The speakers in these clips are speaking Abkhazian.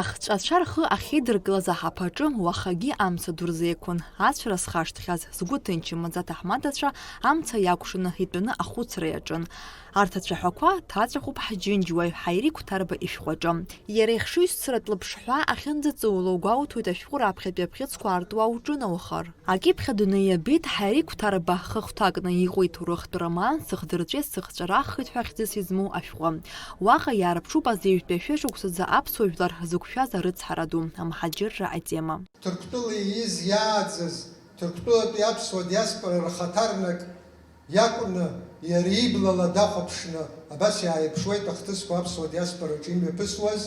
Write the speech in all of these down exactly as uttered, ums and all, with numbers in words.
Ахҵәацәа рхы ахьеидыркылаз аҳаԥаҿы уахагьы амца ду рзеиқәын. Ацәара зхашҭхьаз, згәы ҭынчымыз аҭаҳмадацәа амца иакәшаны итәаны ахәыцра иаҿын. Арҭ ацәаҳәақәа ҭаҵәахуп ҳџьынџьуаҩ Ҳаири Қәҭарба ишәҟәаҿы. Иара ихшыҩзцаратә лыԥшҳәа ахьынӡаҵоуло угәоуҭоит ашәҟәы раԥхьатәи абӷьыцқәа аартуа уҿынаухар. Акьыԥхь адунеи иабеит Ҳаири Қәҭарба хыхәҭакны иҟоу иҭоурыхтә роман Сыхдырҵәеит, сыхҵәараххеит ҳәа хьӡыс измоу ашәҟәы. Уаҟа иаарԥшуп азеижәтәи ашәышықәсазы аԥсуа жәлар зықәшәаз арыцҳара ду, амҳаџьырра атема. Ҭырқәтәыла ииз иааӡаз, Ҭырқәтәылатәи аԥсуа диаспора рхаҭарнак иакәны иара иблала дахәаԥшны абас иааирԥшуеит ахҭысқәа аԥсуа диаспораҿы имҩаԥысуаз,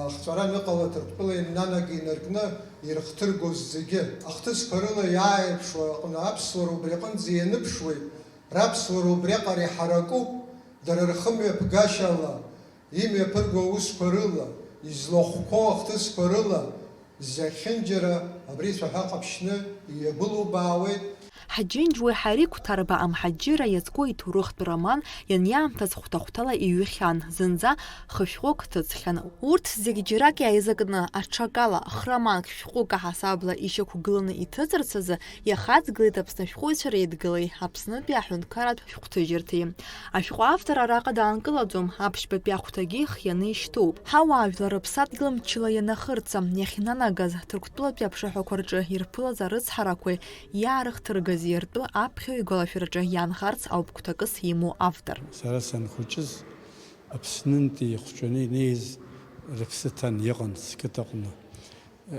ахҵәара аныҟала Ҭырқәтәыла имнанага инаркны ирыхҭыргоз зегьы. Ахҭысқәа рыла иааирԥшуа аҟны аԥсуара убри аҟынӡа ианыԥшуеит, раԥсуара убриаҟара иҳаракуп, дара рхымҩаԥгашьала, имҩаԥырго аусқәа рыла, излахәқәоу ахҭысқәа рыла, зехьынџьара абри цәаҳәа ҟаԥшьны ииагәылубаауеит. Ҳаџьынџь уи Ҳаири Қәҭарба амҳаџьырра иазку иҭоурыхтә роман ианиаамҭаз хәҭа-хәҭала иҩхьан, зынӡа хышәҟәык ҭыҵхьан. Урҭ зегь џьарак иааизакны, аҽакала, хроманк, шәҟәык аҳасабала ишьақәгыланы иҭыҵырц азы иахаҵгылеит Аԥсны ашәҟәыҩҩцәа реидгылеи Аԥснытәи аҳәынҭқарратә шәҟәҭыжьырҭеи. Ашәҟәы автор араҟа даанкылаӡом, аԥшьбатәи ахәҭагьы хианы ишьҭоуп. Ҳауаажәлар рыԥсадгьыл мчыла ианахырца, иахьнанагаз, Ҭырқәтәылатәи аԥшаҳәақәа рҿы ирԥылаз арыцҳарақәеи иаарыхҭыргази ртәы аԥхьаҩ игәалашәараҿы иаанхарц ауп гәҭакыс имоу автор. Сара санхәыҷыз, Аԥснынтәи ихәҷаны инеиз рыԥсы ҭан, иҟан сқыҭаҟны.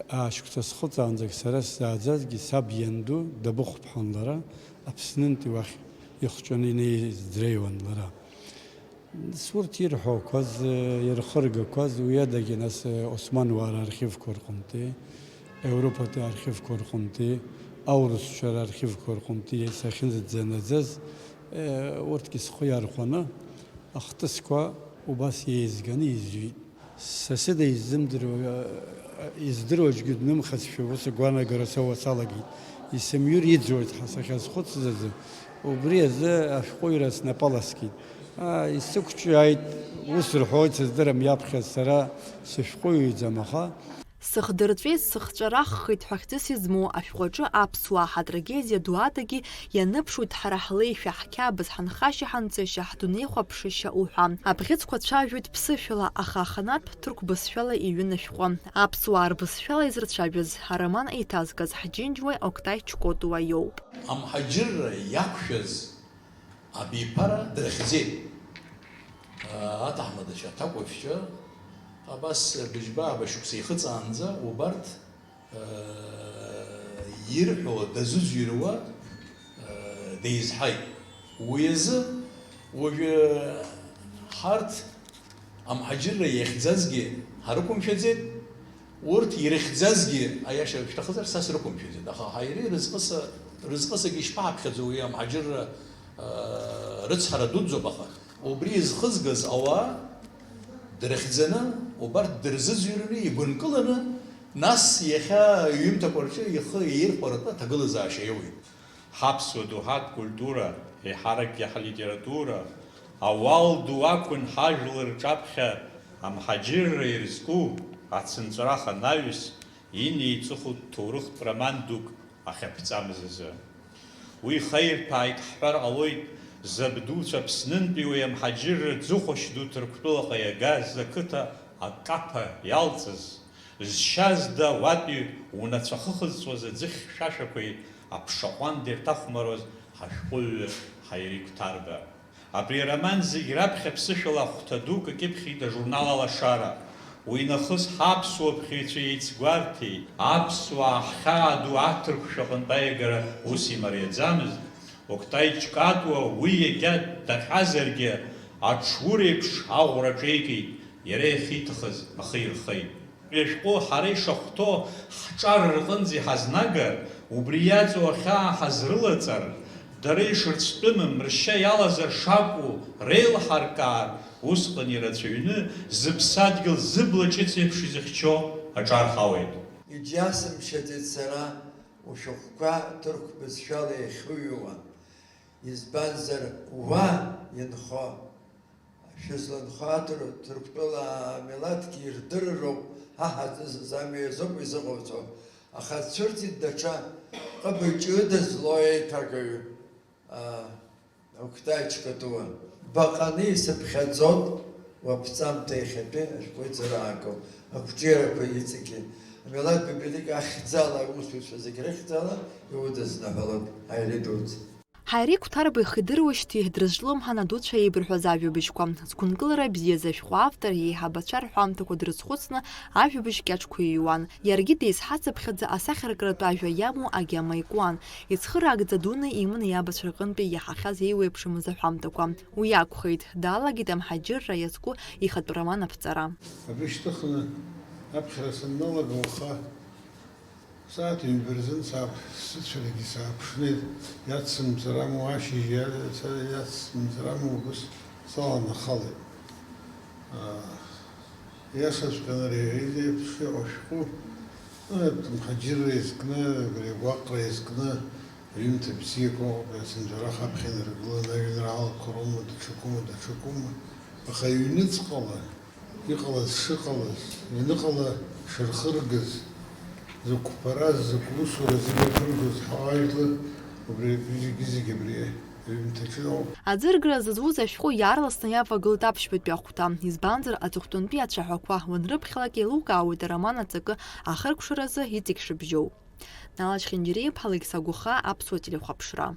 Аашьқәса схыҵаанӡагь сара сзааӡазгьы саб ианду Дабыхәԥҳан лара, Аԥснынтәи уахь ихәҷаны инеиз дреиуан лара. Урҭ ирҳәақәаз, ирхыргақәаз, уи адагьы нас Османуаа рархивқәа рҟынтәи, Европатәи архивқәа рҟынтәи, аурысцәа рархивқәа рҟынтәи сахьынӡанаӡаз, урҭгьы схы иархәаны ахҭысқәа убас еизганы изҩит. Са сыда изымдыруа, издыруа аӡәгьы днымхазшәа ус агәаанагара соуа салагеит. Исымҩыр иӡәӡәоит ҳәа сахьазхәыцыз азы, убри азы ашәҟәыҩҩра снапы аласкит. Аа, исықәҿиааит, ус рҳәоит, сыздырам иаԥхьаз, сара сышәҟәыҩҩӡам, аха. Сыхдырҵәеит, сыхҵәараххеит ҳәа хьӡыс измоу ашәҟәаҿы аԥсуаа ҳатрагедиа ду адагьы ианыԥшуеит ҳара ҳлеишәа, ҳқьабз, ҳанхашьа, ҳанҵышьа, ҳдунеихәаԥшышьа уҳәа. Абӷьыцқәа цәажәоит ԥсышәала, аха аханатә ҭырқә бызшәала иҩын ашәҟәы. Аԥсуаа рбызшәала изырцәажәоз ароман еиҭазгаз ҳџьынџьуаҩ Октай Ҷкәытуа иоуп. Амҳаџьырра иақәшәаз абиԥара дрыхьӡеит. Аҭаҳмадацәа, аҭакәажәцәа, абас быжьба-ааба шықәса ихыҵаанӡа убарҭ ирҳәо дазыӡырҩуа деизҳаит. Уи азы уажәы ҳарҭ амҳаџьырра иахьӡазгьы ҳарықәымшәаӡеит, урҭ ирыхьӡазгьы, аиаша шәҭахызар, са срықәымшәаӡеит. Аха Ҳаири рызҟыса-, рызҟысагьы ишԥаҳаԥхьаӡо, уи амҳаџьырра, аа, рыцҳара дуӡӡоуп, аха убри изхызгаз ауаа дрыхьӡаны, убарҭ дырзыӡырҩны, игәынкыланы, нас иахьа иҩымҭақәа рҿы ихы иаирхәаратәы аҭагылазаашьа иоуеит. Ҳаԥсуа доуҳатә культура, еиҳаракгьы ҳлитература, ауал ду ақәын ҳажәлар рҿаԥхьа амҳаџьырра ирызку ацынҵәарах анаҩс, инеиҵыху ҭоурыхтә роман дук ахьаԥҵамыз азы. Уи хаирҭәааит ҳҳәар ҟалоит, забдуцәа Аԥснынтәи уи амҳаџьырра ӡыхәашь ду Ҭырқәтәылаҟа иагаз ақыҭа акаԥа иалҵыз, зшьа зда уатәи унацәа хыхызҵәаз аӡыхь хьшәашәақәеи аԥша ҟәанда ирҭахәмаруаз ҳашәҟәыҩҩы Ҳаири Қәҭарба. Абри ароман зегь раԥхьа ԥсышәала ахәҭа дук акьыԥхьит ажурнал Алашара. Уи нахыс ҳаԥсуа ԥхьаҩцәа еицгәарҭеит, аԥсуаа ҳхьаа ду аҭырқәшәа аҟынтә аиагара ус имариаӡамызт, Октай Ҷкатуа уи егьа даҟьазаргьы аҽуреиԥш аӷәра аҿеикит, иара иахьиҭахыз ахы ирхеит. Уи ашәҟәы ҳара ишахәҭоу ҳҿар рҟынӡа иҳазнагар, убри иаҵоу ахьаа ҳазрылаҵар, дара ишырцәтәымым, ршьа иалазар шакәу, реилҳаркаар, усҟан ирацәаҩны, зыԥсадгьыл зыбла ҿыц еиԥш изыхьчо аҿар ҳауеит. Иџьасымшьаӡеит сара ушәҟәқәа ҭырқә бызшәала иахьуҩуа, избанзар, уа инхо, шәызланхо аҭыр-, Ҭырқәтәыла амилаҭгьы ирдырроуп Ҳа ҳаҵыс амҩа азоуп изыҟауҵо, аха дцәырҵит даҽа ҟыбаҩ ҷыда злоу еиҭагаҩ, аа, Октай Чкатуа. Баҟаны исыԥхьаӡоит уаԥҵамҭа иахьатәи ашәҟәыҩҩцәа раакылҭ ақәҿиарақәа иҵегьы. Амилаҭ библиотека ахьӡала аусзуҩцәа зегь рыхьӡала иудызныҳәалоит, Ҳаири дуӡӡа. Ҳаири Қәҭарба ихы идыруашьҭи дрызҿлымҳан адуцәа еибырҳәаз ажәабжьқәа, зқәынкылара бзиаз ашәҟәы автор иеиҳабацәа рҳәамҭақәа дрызхәыцны, ажәабжь кьаҿқәа иҩуан. Иаргьы деизҳацыԥхьаӡа асахьаркратә ажәа иамоу агьама икуан. Ицхыраагӡа дуны иман иабацәа рҟынтәи иаҳахьаз еиуеиԥшымыз аҳәамҭақәа. Уи акәхеит, далагеит амҳаџьырра иазку ихатә роман аԥҵара. Абри шьҭыхны аԥхьара санналага, уаха сааҭ ҩба рзын саап-, сыцәарагьы сааԥшны, иацсымҵар амоу ашьыжь иа-, са-, иацсымҵар амоу убыс саланахалеит. Аа, иашаҵәҟьаны ари еиԥш иҟоу ашәҟәы, аа, мҳаџьырра иазкны, абри агәаҟра иазкны, аҩымҭа бзиақәа ыҟоуп, иацынҵәарах аԥхьа инаргыланы, ажәеинраалақәа роума, даҽакума, даҽакума, аха иҩныҵҟала иҟалаз шыҟалаз, ианыҟала шырхыргаз, закә ԥараз, закә усура зегьы рхыргоз ҳауаажәлар, убри, зегьы-зегьы абри аҩымҭаҿы ауп. Аӡыргара зызуз ашәҟәы иаарласны иавагылт аԥшьбатәи ахәҭа, избанзар, аҵыхәтәантәи ацәаҳәақәа уанрыԥхьалак еилукаауеит ароман аҵакы ахыркәшаразы иҵегь шыбжьоу. Нала Чхьынџьариа-иԥҳа Алықьса Гәыхаа, Аԥсуа телехәаԥшра.